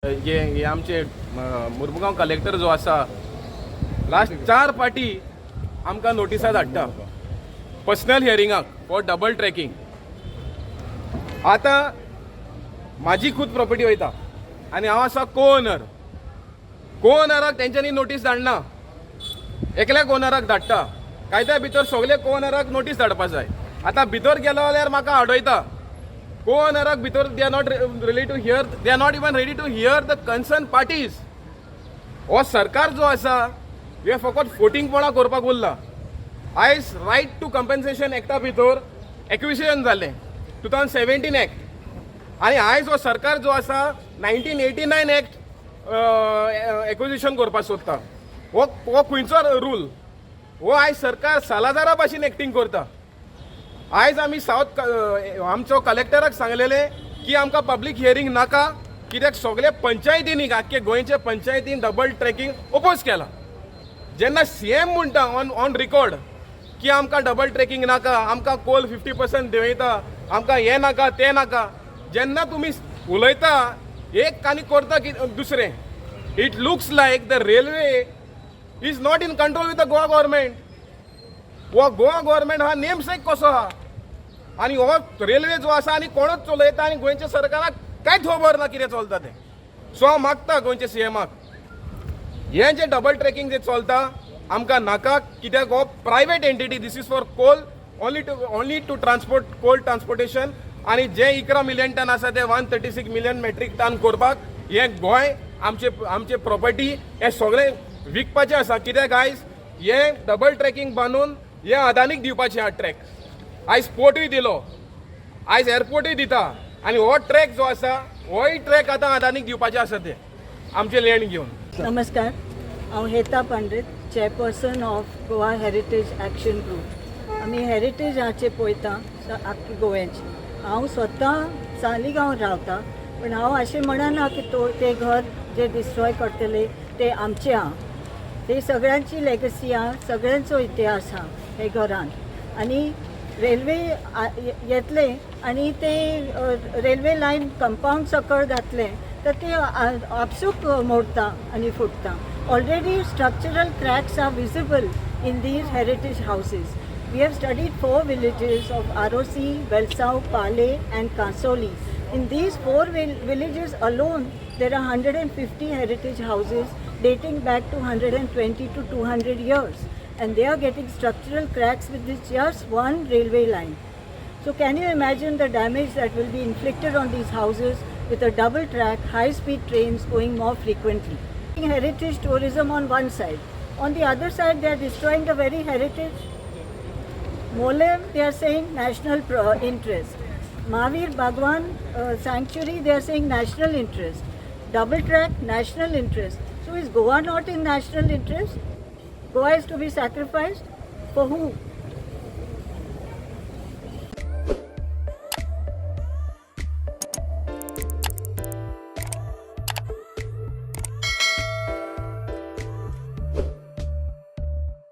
जे हे आमचे मुर्मुगांव कलेक्टर जो आसा, लास्ट चार पाटी आमकां नोटिसां धाडटा पर्सनल हियरिंगाक फॉर डबल ट्रॅकिंग. आतां म्हाजी खूद प्रॉपर्टी वयता आनी हांव आसा को ओनर. को ओनराक तेंच्यांनी नोटीस धाडना, एकल्या ओनराक धाडटा. कायद्या भितर सगळे को ओनराक नोटीस धाडपा जाय. आतां भितर गेलो जाल्यार म्हाका आडयता. को ओनराक भितर they are not ready to hear, they are not even ready to hear the concern parties. हो सरकार जो आसा, हे फकत फोटिंगपणां करपाक उरला. आयज रायट टू कंपन्सेशन एक्टा भितर एक्विजिशन जालें, 2017 एक्ट, आनी आयज हो सरकार जो आसा 1989 एक्ट एक्विजिशन करपाक सोदता. हो खंयचो रूल हो? आयज सरकार सालादारा भाशेन एक्टींग करता. आयज आमी सावथ आमचो कलेक्टराक सांगलेलें की आमकां पब्लीक हियरींग नाका, कित्याक सगळे पंचायतींनी, आख्खे गोंयच्या पंचायतीन डबल ट्रॅकिंग ओपोज केला. जेन्ना सीएम म्हणटा ऑन रिकॉर्ड की आमकां डबल ट्रॅकिंग नाका, आमकां कोल 50% देंवयता, आमकां हें नाका, तें नाका, जेन्ना तुमी उलयता एक आनी करता की दुसरें, it looks like the railway is not in control with the Goa government. हो गोवा गव्हर्मेंट हा नेमसेक कसो आहा आनी हो रेल्वे जो आसा आनी कोणूच चलयता आनी गोंयच्या सरकाराक कांयच खबर ना कितें चलता तें. सो हांव मागता गोंयच्या सीएमाक, हें जें डबल ट्रॅकिंग जें चलता आमकां नाका, कित्याक हो private entity, this is for coal only to transport coal transportation. आनी जे 11 मिलियन टन आसा ते 136 million metric ton करपाक हें गोंय आमचे आमचे प्रॉपर्टी हे सगळें विकपाचें आसा. कित्याक आयज हे डबल ट्रॅकिंग बांदून हे अदानीक दिवपाचें आहा ट्रॅक. आयज पोर्टूय दिलो, आयज एअरपोर्टूय दिता आनी हो ट्रॅक जो आसा, होय ट्रॅक आतां अदानीक दिवपाचें आसा ते आमचें लँड घेवन. नमस्कार, हांव हेता पंडीत, chairperson of Goa Heritage Action Group. आमी हेरिटेजाचे पळयता आख्खे गोव्याचे. हांव स्वता सालिगांव रावता, पण हांव अशें म्हणना की तो ते घर जे डिस्ट्रॉय करतले ते आमचे आहा. ते सगळ्यांची लेगसी आहा, सगळ्यांचो इतिहास आहा हे घरान. आनी रेल्वे येतले आनी ते रेल्वे लायन कंपाऊंड सकळ घातले तर ते आपसूक मोडता आनी फुटता. Already structural cracks are visible in these heritage houses. We have studied four villages of Arossim, Velsao, Pale and Cansaulim. In these four villages alone, there are 150 heritage houses dating back to 120 to 200 years. And they are getting structural cracks with this just one railway line. So can you imagine the damage that will be inflicted on these houses with a double track, high speed trains going more frequently? Heritage tourism on one side. On the other side, they are destroying the very heritage. Molem, they are saying national interest. Mahavir Bhagwan Sanctuary, they are saying national interest. Double track, national interest. So is Goa not in national interest? Goa is to be sacrificed? For who?